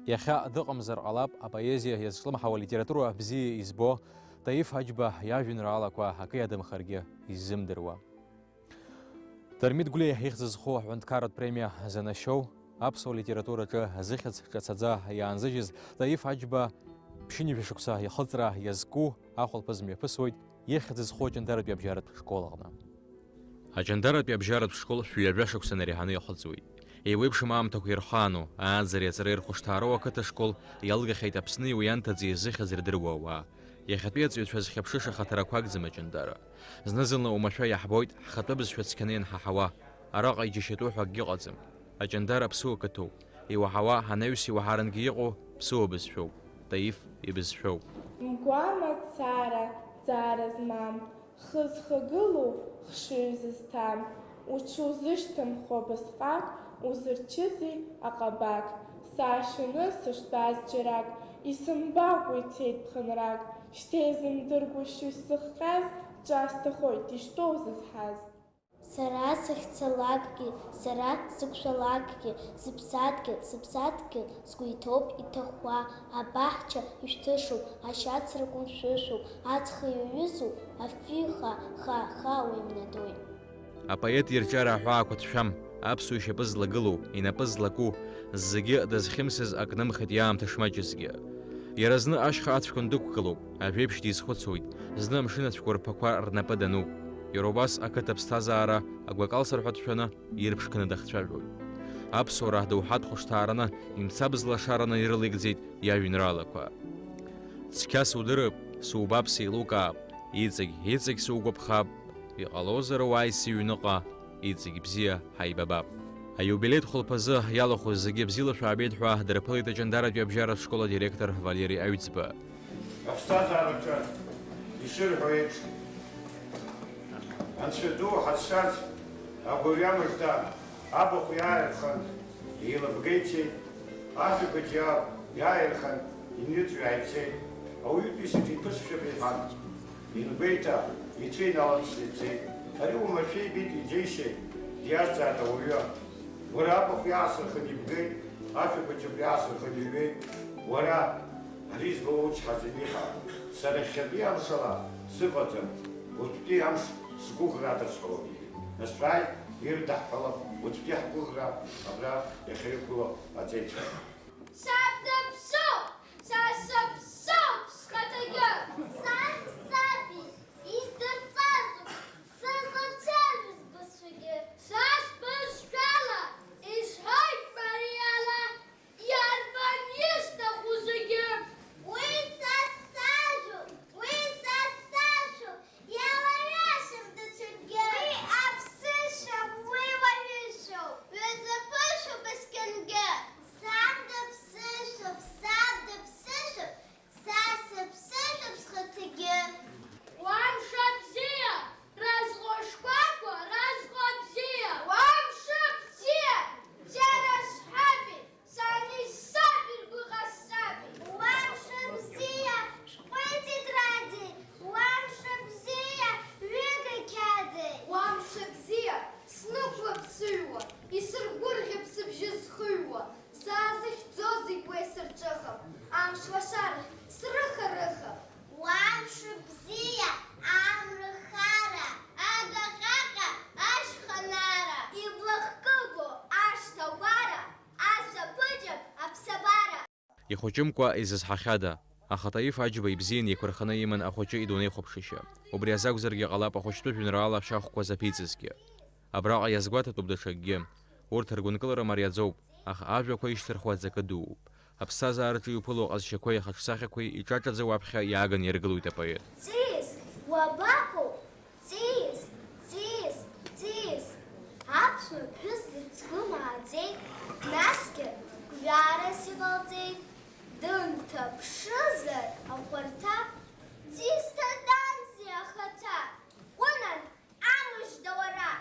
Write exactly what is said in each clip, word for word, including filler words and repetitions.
Иахьа дыҟамзар ҟалап апоезиа иазҿлымҳауа литература бзиа избо Таиф Аџьба иажәеинраалақәа акы иадамхаргьы иззымдыруа. Дырмит Гәлиа ихьӡ зху аҳәынҭқарратә премиа занашьоу, аԥсуа литератураҿы зыхьӡ ҿацаӡа иаанзыжьыз Таиф Аџьба ԥшьынҩажәа шықәса ихыҵра иазку ахәылԥазы мҩаԥысуеит ихьӡ зху аҷандаратәи абжьаратә школ аҟны. Аҷандаратәи абжьаратә школ шәҩажәа шықәса нареиҳаны иахыҵуеит. Еиуеиԥшым аамҭақәа ирхаану, ааӡареи аҵареи рхәышҭаароу ақыҭа школ иалгахьеит Аԥсни уи анҭыҵи зыхьӡ рдыруа ауаа. Иахьатәи аҵаҩцәа зхьыԥшыша хаҭарақәа акәӡам аҷандара. Зны-зынла оумашәа иаҳбоит ҳхатәы бызшәа цқьаны ианҳаҳауа. Араҟа иџьашьатәу ҳәа акгьы ыҟаӡам. Аҷандара аԥсуа қыҭоуп. Иуаҳауа анаҩс иуаҳарангьы иҟоу ԥсуа бызшәоуп. Таиф ибызшәоуп. Мгәа мацара, ҵара змам, хы зхагылоу хшыҩ зызҭам, уҽузышьҭымхуа басҟак, узырчызеи аҟабақ? Саашьаны сыштәаз џьарак, исымбакәа ицеит ԥхынрак, шьҭа изымдыруашәа сзыхҟьаз, ҿа сҭахоит иштәоу зызҳаз. Сара сахьцалакгьы, сара сықәшәалакгьы, сыԥсадгьыл, сыԥсадгьыл сгәы иҭоуп иҭахәа, абаҳча ишәҭышуп, ашьац ракәын шәышәуп, аҵх иаҩызоуп, афҩы ха, ха, ха уимнадоит. Апоет ирҿиара аҳәаақәа ҭшәам, аԥсуа ишьапы злагылоу, инапы злаку, зегьы дызхьымсыз акнымхеит иаамҭа шмаҷызгьы. Иара зны ашьха ацәқәа ндәықәгылоуп, ажәеиԥшь дизхәыцуеит, зны амшын ацәқәырԥақәа рнапы дануп. Иара убас ақыҭа аԥсҭазаара агәакалсырҳәа дшәаны ирԥшқаны дахцәажәоит. Аԥсуара адоуҳатә хәышҭаараны, имцабз лашараны ирылеигӡеит иажәеинраалақәа. Цқьа судырып, субап, сеилукаап, иҵегь, иҵегь сугәаԥхап, иҟалозар уааи сыҩныҟа, иҵегь бзиа ҳаибабап. Аиубилеитә хәылԥазы иалахәыз зегьы бзиала шәаабеит ҳәа дырԥылеит аҷандаратәи абжьаратә школ адиректор Валери Аҩӡба. Аԥсҭазаараҿы ишырҳәо еиԥш, Анцәа ду ҳазшаз агәырҩа мыжда абахә иааирхан, еилыбга ицеит, ашәаԥыџьаԥ иааирхан, иныҵҩаа ицеит. Ауаҩытәыҩса диԥысшәап иҳәан, ингәеиҭа, ицәа иналаԥшны ицеит. Ари уамашәа ибеит иџьеишьеит, диазҵааит ауаҩы. Уара абахә иаасырхын ибгеит, ашәаԥыџьаԥ иаасырхын иҩеит. Уара, ари збауа учҳаӡам иҟам. Сара иахьатәи амшала сыҟаӡам, уаҵәтәи амш сгәыӷра адысҳәалоит. Насҭрааит ирдаҳҳәалап, уаҵәтәи ҳгәыӷра абра иахьаҩықәло аҵеицәа. Саб дыԥсуп, са сыԥсуп схаҭагьы. Саб саби, издырҵазуп сызлацәажәоз бызшәагьы. Са сбызшәала исҳәоит мариала, иарбан исҭаху зегьы. Уи са сажәоуп, уи са сашәоуп, иалаиашам даҽакгьы. Уи аԥсышам, уи уаҩышоуп, ҩыза ԥышәоуп есқьынгьы. Саб дыԥсышәоуп, саб дыԥсышәоуп, са сыԥсышәоуп схаҭагьы. Уа мшыбзиа, разҟы шкәакәа, разҟы бзиа! Уа мшыбзиа, бзиара сҳәапи, сани саби ргәы ҟасҵапи? Уа мшыбзиа, шәҟәи тетрадеи, уа мшыбзиа, ҩыга қьаадеи! Уа мшыбзиа, снықәлап сыҩуа, исыргәырӷьап сыбжьы зхыҩуа, саазыхьӡозеи уеисырҿыхап, амш лашарахь срыха-рыхап. Уа мшыбзиа, амра хара, агаҟьаҟьа, ашьха нара, иблахкыгоу ашҭа агәара, асаԥыџьаԥ аԥсабара. Ихәыҷымкәа изызҳахьада, аха Таиф Аџьба ибзиан еиқәырханы иман ахәыҷы идунеихәаԥшышьа. Убри азакәзаргьы ҟалап ахәыҷтәы жәеинраала шьахәқәа заԥиҵазгьы. Абраҟа иазгәаҭатәуп даҽакгьы. Урҭ ргәынкылара мариаӡоуп, аха ажәақәа ишьҭырхуа аҵакы дууп. Аԥсҭазаараҿы иуԥыло аҟазшьақәеи ахаҿсахьақәеи иҿаҿаӡа уаԥхьа иааганы иргылоит апоет. Ҵиз, уабаҟоу? Ҵиз, ҵиз, ҵиз! Аԥсуа ԥҳәыс лыҵкы мааӡеит, насгьы гәҩарас иҟалҵеит. Дынҭаԥшызар ахәарҭа, ҵиз ҭаданзи ахаҭа? Унан, амыжда уара,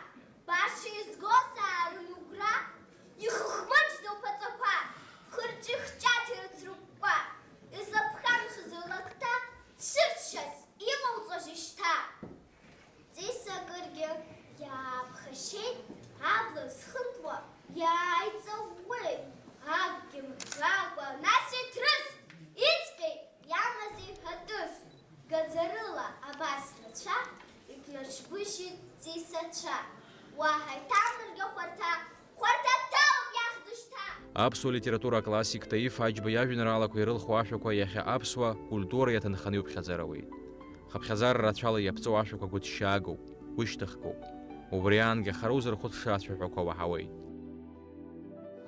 баша изгозаарын угәра? Ихыхмыҷӡо лԥаҵақәа, хырҷыхҷаҭа ирыцрыкәкәа, излаԥхамшәаз ллакҭа дшырччаз имоуҵәожьи шьҭа? Ҵис акыргьы иааԥхашьеит, абла зхынҳәуа иааиҵаӷәӷәеит, акгьы мҳәакәа, нас Уаҳа иҭамларгьы хәарҭа, хәарҭа дҭалоуп иахьӡышьҭа! Аԥсуа литература аклассик Таиф Аџьба иажәеинраалақәа ирылху ашәақәа иахьа аԥсуа культура иаҭынханы иуԥхьаӡар ауеит. Хыԥхьаӡара рацәала иаԥҵоу ашәақәа гәыҭшьаагоуп, гәышьҭыхгоуп. Убри аангьы хара узырхәыцша ацәаҳәақәа уаҳауеит.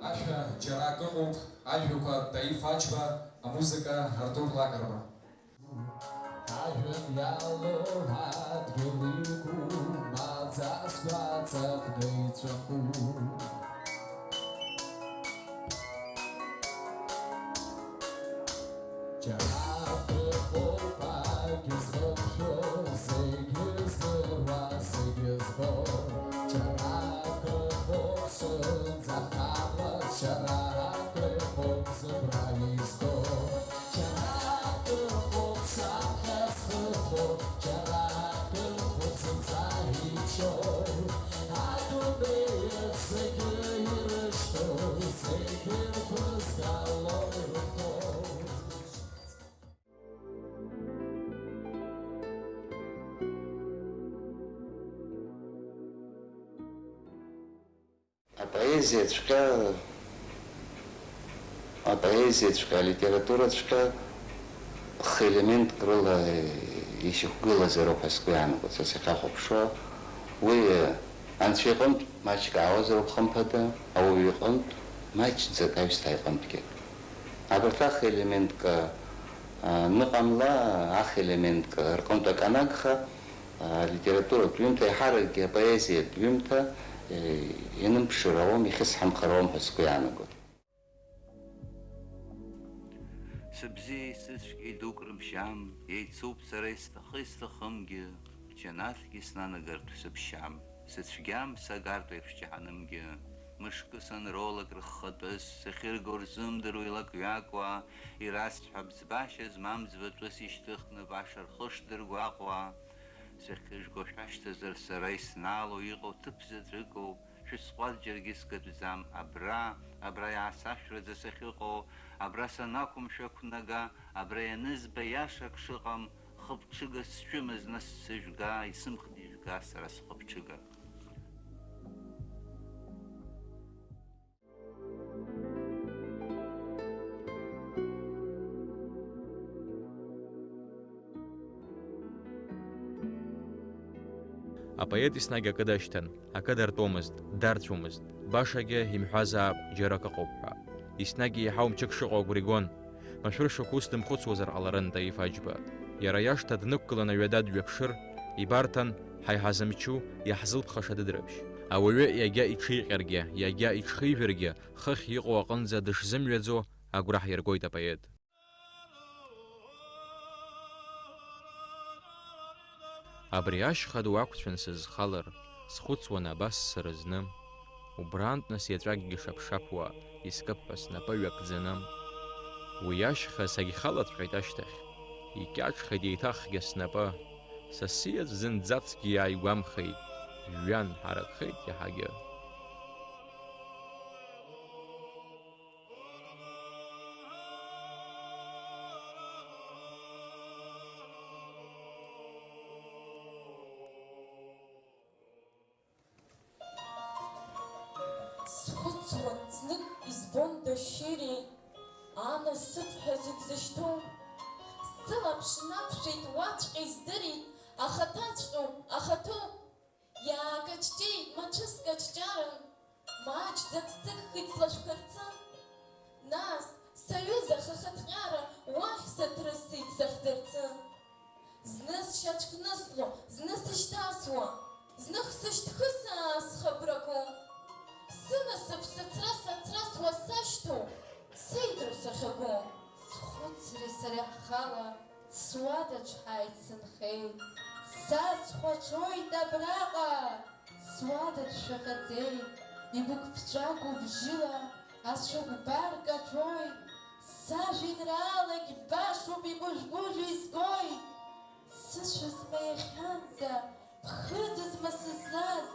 Ашәа џьарак ыҟоуп, ажәақәа Таиф Аџьба, амузыка Артур Лакрба. Ажәҩан иалоу адгьыл иқәу, маӡа сгәаҵаҟны ицәаху. Џьарак ыҟоуп акгьы зхымшәо, зегьы здыруа, зегьы збо. Џьарак ыҟоуп сынӡа ҳаҟаз, џьарак ыҟоуп зыбра изго. Џьарак ыҟоуп саԥхьа схыхәо, џьарак ыҟоуп зынӡа иччо. Адунеи зегьы ирышьҭоу, зегьы ирԥызгало ирҳәо. Апоезиаҵәҟьа, апоезиаҵәҟьа, алитератураҵәҟьа хы-елементк рыла ишьақәгылазароуп ҳәа сгәы иаанагоит, са сахьахәаԥшуа. Уи, анцәа иҟынтә маҷк аауазароуп, хымԥада, ауаҩы иҟынтә, маҷӡак аҩсҭаа иҟынтәгьы. Абарҭ ах-елементк, а, ныҟамла, ах-елементк рҟынтә акы анагха, алитературатә ҩымҭа, еиҳаракгьы апоезиатә ҩымҭа, е, ианымԥшыр ауам, ихьысҳамхар ауам ҳәа сгәы иаанагоит. Сыбзиеи сыцәгьеи дук рыбжьам, еицуп сара исҭахы-исҭахымгьы, џьанаҭгьы снанагартә сыбшьам. Сыцәгьам сагартә еиԥш џьаҳанымгьы. Мышкы санроулак рыххатәыс, сахьырго рзымдыруа илакҩакуа, ирасҳәап ӡбашьа змам ӡбатәыс ишьҭыхны баша рхы шдыргәаҟуа. Сахьыжәго шәашьҭазар, сара иснаало иҟоу ҭыԥ заҵәыкоуп, шәысҟәаҵ џьаргьы сгатәӡам, абра, абра иаасашәраӡа сахьыҟоу, абра санақәым шәақәнага, абра ианызба иашак шыҟам, хыԥҽыга сшәымаз, нас сыжәга, исымхны ижәга, сара схыԥҽыга. Апоет еснагь акы дашьҭан, акы дартәомызт, дарцәомызт, башагьы имҳәазаап џьара акы ыҟоуп ҳәа. Еснагь еиҳау мчык шыҟоу агәра игон. Машәыршақә ус дымхәыцуазар ҟаларын Таиф Аџьба. Иара иашҭа днықәгыланы аҩада дҩаԥшыр, ибарҭан, ҳаиҳа зымчу, иаҳзылԥхаша дыдрыԥшь. Ауаҩы иагьа иҽиҟьаргьы, иагьа иҽхижәаргьы, хыхь иҟоу аҟынӡа дышзымҩаӡо агәра ҳиргоит апоет. Абри ашьха ду ақәцәан сызхалар, схәыцуан абас сара зны. Убрантә нас иаҵәакгьы шаԥшаԥуа, искып ҳәа снапы ҩакӡаны. Уи ашьха сагьхалаҵәҟьеит ашьҭахь, икьаҿхеит еиҭахгьы снапы. Са сиаҵә зынӡаскгьы иааигәамхеит, жәҩан ҳаракхеит иаҳагьы. Схәыцуан знык избон дашьыри, анасыԥ ҳәа зегь зышьҭоу. Сылаԥш нақәшәеит уаҵәҟьа издырит, ахаҭаҵәҟьоуп, ахаҭоуп. Иаакаҷҷеит, мацәыск аҷҷаран, маҷӡак сыгхеит слашәқәа рҿы. Нас, саҩыза хыхыҭҟьара, уахь сыҭрысит сахьӡырцы. Зны сшьацәкнысло, зны сышьҭасуа, зных сышьҭхысаа схы абраго. Сынасыԥ сыцра-сацрасуа сашьҭоу, сеидру сахьаго. Схәыцреи сареи ҳхала суадаҿ ҳаицынхеит. Са схәаҽуеит абраҟа, суадаҿ шәаҟьаӡеит, игәыгәԥҵәагоу бжьыла ацәыкәбар каҭәоит. Сажәеинраалагь башоуп, игәыжә-гәыжәы изгоит. Сыцәазма иахьанӡа, ԥхыӡызма сызлаз,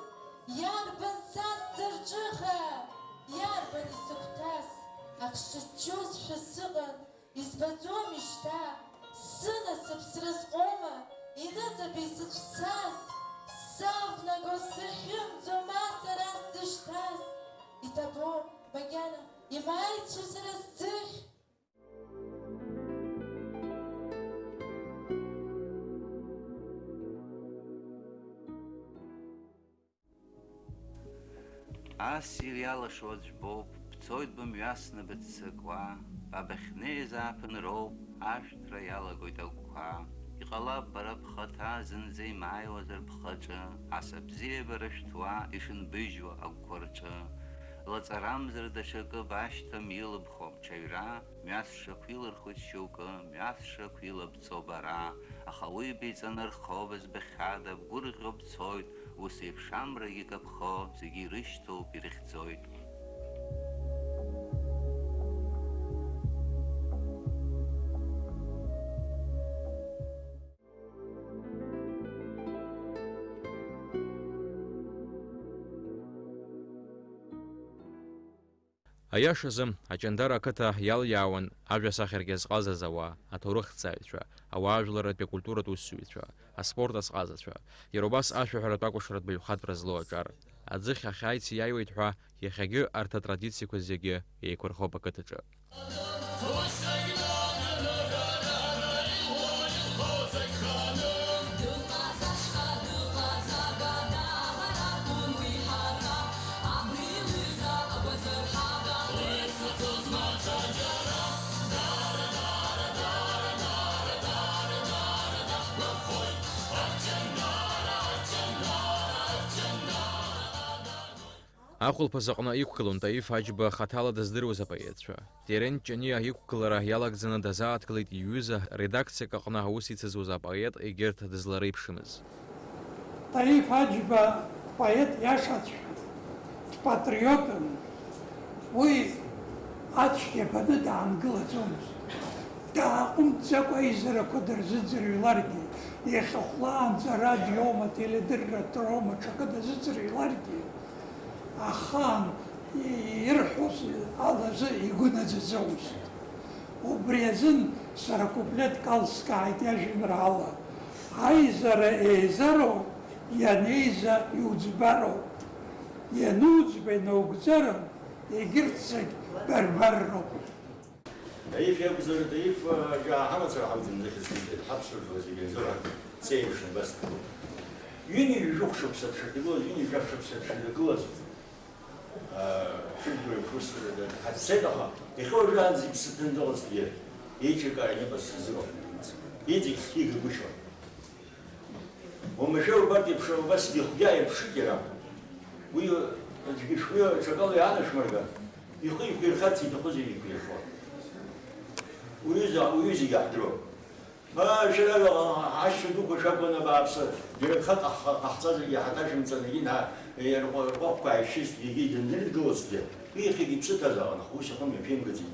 иарбан са сзырҿыха, иарбан исыгәҭас, ак сҿыҷҷозшәа сыҟан, избаӡомеи шьҭа, сынасыԥ сразҟома, иныҵаби сыцәцаз, савнаго сахьымӡо ма Ассир иалашо аӡә боуп, бцоит бымҩасны быццакуа, ба бахьнеиз ааԥынроуп, ашәҭра иалагоит агәқәа. Иҟалап бара бхаҭа зынӡа имааиуазар бхаҿы, ас абзиабара шәҭуа ишынбыжьуа агәқәа рҿы. Лаҵарамзар даҽакы башьҭам илыбхуа мҽаҩра, мҩасшақә илырхуеит шьоукы, мҩасшақә илабҵо бара, аха уи биҵанархо бызбахьада, бгәырӷьо бцоит, ус еиԥш амрагьы каԥхо, зегьы ирышьҭоуп, ирыхьӡоит. Аиашазы, Аҷандара ақыҭа иалиаауан ажәасахьаркьа зҟазаз ауаа, аҭоурыхҭҵааҩцәа, ауаажәларратәи акультуратә усзуҩцәа, аспорт азҟазацәа, иара убас ашәаҳәаратә акәашаратә баҩхатәра злоу аҿар. Аӡыхь ахьааиц иааиуеит ҳәа, иахьагьы арҭ атрадициақәа зегьы еиқәырхоуп ақыҭаҿы. Ахәылԥаз аҟны иқәгылон Таиф Аџьба хаҭала дыздыруаз апоетцәа. Терент Ҷаниа иқәгылара иалагӡаны дазааҭгылеит иҩыза, редакциак аҟны аус ицызуаз апоет егьырҭ дызлареиԥшымыз. Таиф Аџьба поет иашаҵәҟьан, дпатриотын. Уи ацәгьа баны даангылаӡомызт. Дааҟәымҵӡакәа аизарақәа дырзыӡырҩларгьы, иахьа хәлаанӡа арадиома, теледырра, дрома, ҽакы дазыӡырҩларгьы, ахаан ирҳәоз алазы игәы наӡаӡомызт. Убри азын сара куплетк алскааит иажәеинраала. Аизара еизароуп, ианеиза иуӡбароуп. Иануӡба инаугӡарым, егьырҭ зегь барбарроуп. Таиф иакәзар, Таиф, џьаа ҳамацара ҳауӡом, дахьызгеит, ҳаԥсуа жәлар зегьы рзыҳәан ҵеиԥшын, убас. Ҩынҩажәи жәохә шықәса дшырҭагылаз, ҩынҩажәи жәаф шықәса дшырҭагылаз, аа, шәыбжьқәа рыԥшуп, ҳаццеит, аха иахьа уажәраанӡа иԥсы ҭаны дыҟазҭгьы, еиҿикаара имаз сыздыруам. Иҵегь хҭигагәышьон. Уамашәа убарҭ еиԥш убасгьы ихгьы ааирԥшит иара. Уи аӡәгьы шәгәы ҽакала иаанашәмырга, ихы иқәирхарц иҭахузеи иқәирхо. Уҩыза, уҩызагьы ҳдыруан. Ма шәара ашьха дуқәа шәакәын абааԥсы, џьара гхак ҟаҳ-, ҟаҳҵазаргьы ҳаҭашәымҵан, егьи на-, рҟәа-, рҟәаҟәқәа ааишьшьызҭгьы, егьи дындырдгылозҭгьы, ихьыгьы иԥсы ҭазаауан, аха ус иҟны мҩаԥимгаӡеит.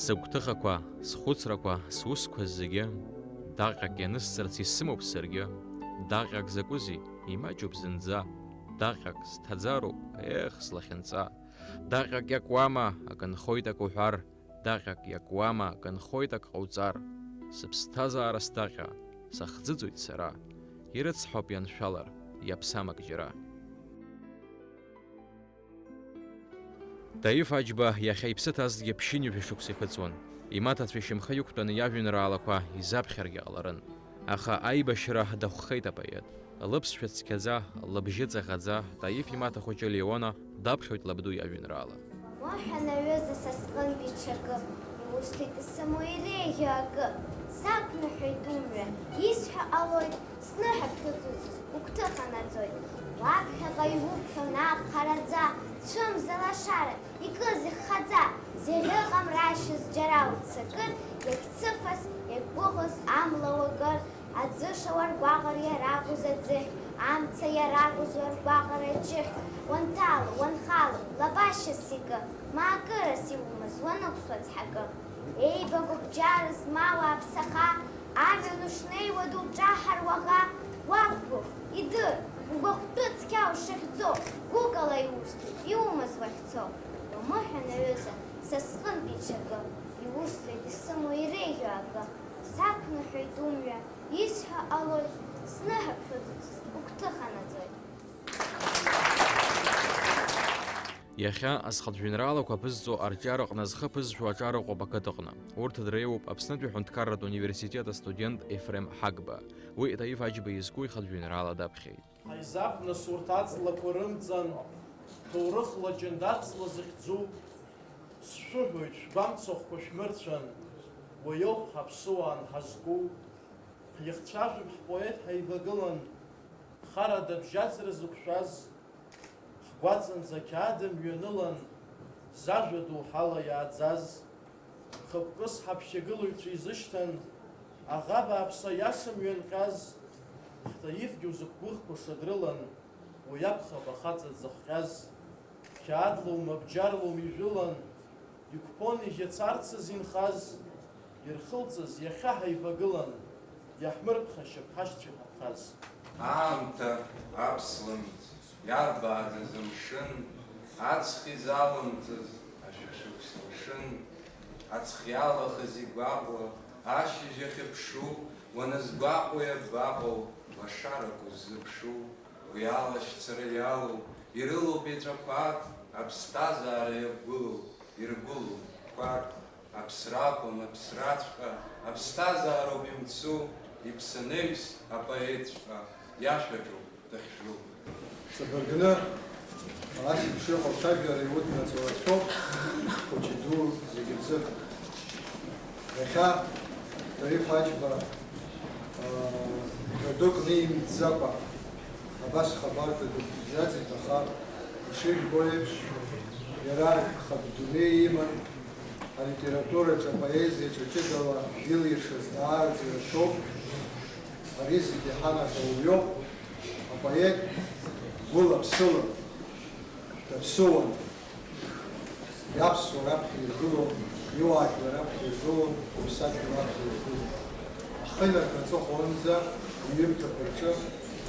Сыгәҭыхақәа, схәыцрақәа, сусқәа зегьы, даҟьак ианысҵарц исымоуп саргьы. Даҟьак закәызеи, имаҷуп зынӡа. Даҟьак сҭаӡароуп, ех, слахьынҵа. Даҟьак иакуама, акы нхоит ак уҳәар, даҟьак иакуама, акы нхоит ак ҟауҵар. Сыԥсҭазаара сдаҟьа, сахӡыӡоит сара. Ирыцҳауп ианшәалар, иаԥсам ак џьара. Таиф Аџьба иахьа иԥсы ҭазҭгьы ԥшьынҩажәа шықәса ихыҵуан. Имаҭацәа ишьамхы иқәтәаны иажәеинраалақәа изаԥхьаргьы ҟаларын. Аха аибашьра дахәхеит апоет. Лыԥсшәа цқьаӡа, лыбжьы ҵаӷаӡа, Таиф имаҭа хәыҷы Леона даԥхьоит лабду иажәеинраала. Уамыҳәан, аҩыза, са сҟынтәи ҽакы, иусҭоит исымоу иреиӷьу акы. Сақәныҳәоит умҩа, исҳәо ҟалоит, сныҳәа шәыцуҵаз, угәҭыха наӡоит. Уаԥхьаҟа иуқәшәо наҟ хараӡа, цәымза лашара, икыз иххаӡа, зегь ыҟам рашьыз џьара уццакыр, иахьцыфаз, иахьгәыӷыз амла уакыр, аӡыша уаргәаҟыр иаракәыз аӡыхь, амца иаракәыз уаргәаҟыр аҷыхь, уанҭало, уанхало, лабашьас икы, маакырас иумаз, уанықәтәа цҳакы. Еибагоуп џьара змауа аԥсаха, амҩан ушнеиуа дуҿаҳар уаӷа, уақәгәыӷ, идыр, угәахәтәы цқьа ушахьӡо, гәыкала иусҭоит, иумаз уахьцо. Уамыҳәан, аҩыза, са сҟынтәи ҽакы, иусҭоит исымоу иреиӷьу акы. Сақәныҳәоит умҩа, исҳәо ҟалоит, сныҳәа ԥхьыӡуцыз, угәҭыха наӡоит. Иахьа азхатә жәеинраалақәа аԥызҵо арҿиараҟны зхы ԥызшәо аҿар ыҟоуп ақыҭаҟны. Урҭ дреиуоуп Аԥснытәи аҳәынҭқарратә университет астудент Ефрем Ҳагба. Уи Таиф Аџьба изку ихатә жәеинраала даԥхьеит. Ҳаизахә нас урҭ аҵлақәа рымҵан, Ҭоурыхла ҷандарцла зыхьӡу, сшәыҳәоит, шәгәамҵ ахәқәа шәмырцәан, уи ауп ҳаԥсуаа анҳазку. Ҳихцәажәап ҳпоет ҳаивагылан, харада абжьаӡра зықәшәаз, ҳгәаҵанӡа ақьаад мҩанылан, зажәа доуҳала иааӡаз. Хықәкыс ҳаԥхьагылаҩцәа изышьҭан, аӷа бааԥс аиаша мҩанҟьаз, ҳтаифгьы узықәгәыӷқәаша дрылан, уи акәхап ахаҵа дзыхҟьаз. Қьаадлоума, бџьарлоума ижәылан, иқәԥон ижьацарцаз инхаз, ирхылҵыз иахьа ҳаивагылан, иаҳмырԥхашьап ҳашьцәа иҳаԥхаз. Аамҭа аԥслымӡ иарбааӡаз амшын, аҵх изалымҵыз ашәышықәса мшын, аҵх иалахаз игәаҟуа, ашьыжь ахьыԥшу, уанызгәаҟуа иабаҟоу, лашарак уззыԥшу, уи алашьцара иалоу, ирылоуп еҵәақәак, аԥсҭазаара иагәылоу, иргәылоуп қәак, аԥсра акәым, аԥсраҵәҟьа, аԥсҭазаароуп имцу, иԥсанаҩс апоетҵәҟьа, иашәаҿоуп дахьжу. Ҵабыргны, ас еиԥш иҟоу ацәажәара иуднаҵо рацәоуп, хәыҷи ду зегьы рзы. Иахьа Таиф Аџьба, аа, ҳәа дук нимҵӡакәа, абас хабарда дыбжьаӡит, аха ишыжәбо еиԥш, иара хатә дунеи иман, алитератураҿы, апоезиаҿы ҷыдала илиршаз даараӡа ирацәоуп. Ари зегьы ҳанаҳәо уиоуп, апоет гәыла-ԥсыла даԥсыуан. Иаԥсуа раԥхьа иргылон, иуаажәлар раԥхьа иргылон, уԥсадгьыл раԥхьа иргылон. Ахы инаркны аҵыхәанӡа иҩымҭақәа рҿы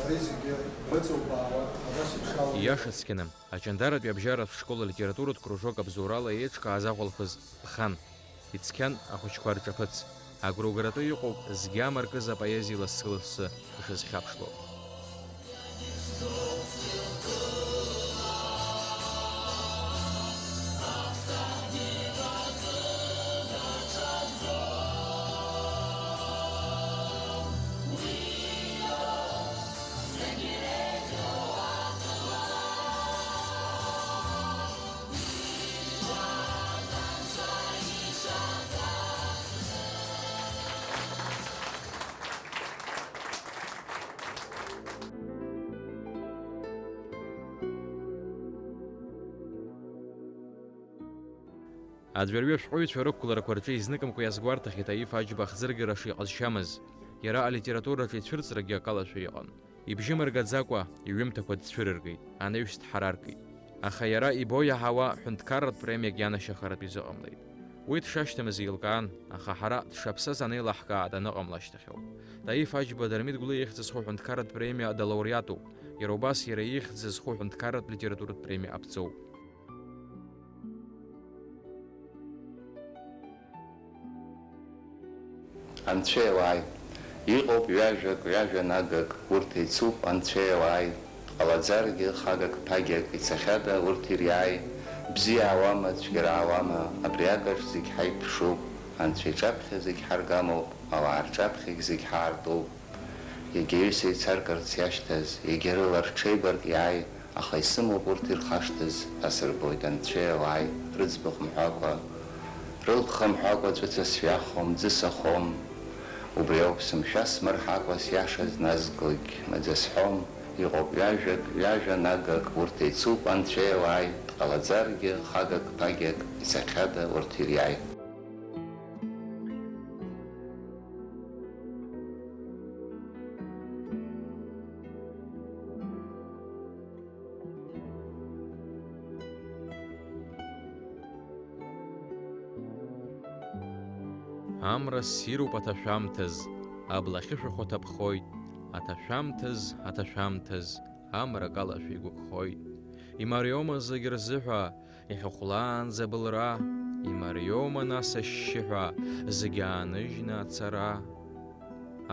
ари зегьы рыҵубаауан, абас еиԥш ауаҩы. Ииашацқьаны, Аҷандаратәи абжьаратә школ алитературатә кружок абзоурала еиҿкааз ахәылԥаз ԥхан. Ицқьан ахәыҷқәа рҿаԥыц. Агәра-угратәы иҟоуп зегьы амаркыз апоезиа лассы-лассы ишазхьаԥшло. Аӡәырҩы ашәҟәыҩҩцәа рықәгыларақәа рҿы изныкымкәа иазгәарҭахеит Таиф Аџьба ахӡыргара шиҟазшьамыз. Иара алитератураҿы ицәырҵрагьы акалашәа иҟан. Ибжьы мыргаӡакәа, иҩымҭақәа дцәырыргеит, анаҩс дҳараркит. Аха иара ибо иаҳауа ҳәынҭқарратә премиак ианашьахаратә изыҟамлеит. Уи дшашьҭамыз еилкаан, аха ҳара дшаԥсаз анеилаҳкаа даныҟамла ашьҭахьоуп. Таиф Аџьба Дырмит Гәлиа ихьӡ зху ҳәынҭқарратә премиа далауреатуп, иара убас иара ихьӡ зху ҳәынҭқарратә литературатә премиа аԥҵоуп. Анцәа иауааи! Иҟоуп ҩажәак, ҩажәа нагак, урҭ еицуп, анцәа иауааи! Дҟалаӡаргьы хагак ԥагьак, ицахьада урҭ ириааи? Бзиа аауама, цәгьара аауама, абри агаҿ зегь ҳаиԥшуп, анцәа иҿаԥхьа зегь ҳаргамоуп, ауаа рҿаԥхьагь зегь ҳаартуп. Егьа ҩыса еицаркырц иашьҭаз, егьа рыла рҽеибарк иааи, аха исымоуп урҭ ирхашҭыз, ҳәа сырбоит анцәеи ауааи рыӡбахә мҳәакәа, рылԥха мҳәакәа ҵәыца сҩахом, ӡы сахом. Убри ауп сымшәа смырҳакәа сиашаз назгогь маӡа сҳәом, иҟоуп ҩажәак, ҩажәа нагак, урҭ еицуп анцәеи ауааи, дҟалаӡаргьы хагак ԥагьак, ицахьада урҭ ириааи. Амра ссируп аҭашәамҭаз, абла ахьышәахәа ҭаԥхоит, аҭашәамҭаз, аҭашәамҭаз, амра акалашәа игәыкхоит. Имариома зегь рзыҳәа, иахьахәлаанӡа абылра, имариома нас ашьшьыҳәа, зегь ааныжьны ацара.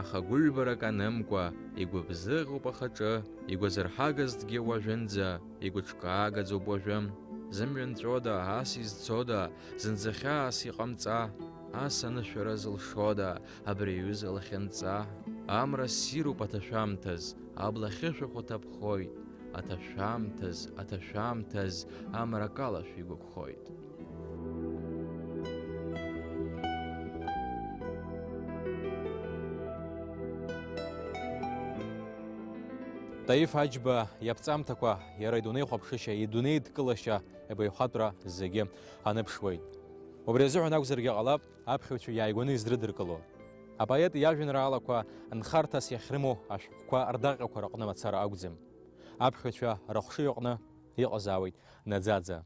Аха гәыҩбарак анымкәа, игәыбзыӷуп ахаҿы, игәазырҳагазҭгьы уажәынӡа, игәыҿкаагаӡоуп уажәы. Зымҩа нҵәода, ас изцода, зынӡа хьаас иҟамҵа, ас анышәара зылшода, абри аҩыза лахьынҵа? Амра ссируп аҭашәамҭаз, абла ахьышәахәа ҭаԥхоит, Аҭашәамҭаз, аҭашәамҭаз, амра акалашәа игәаԥхоит. Таиф Аџьба иаԥҵамҭақәа, иара идунеихәаԥшышьа, идунеидкылашьа, ибаҩхатәра зегьы аныԥшуеит. Убри азыҳәан акәзаргьы ҟалап, аԥхьаҩцәа иааигәаны изрыдыркыло. Апоет иажәеинраалақәа нхарҭас иахьрымоу ашәҟәқәа рдаҟьақәа рыҟны мацара акәӡам. Аԥхьаҩцәа рыхшыҩ аҟны иҟазаауеит наӡаӡа.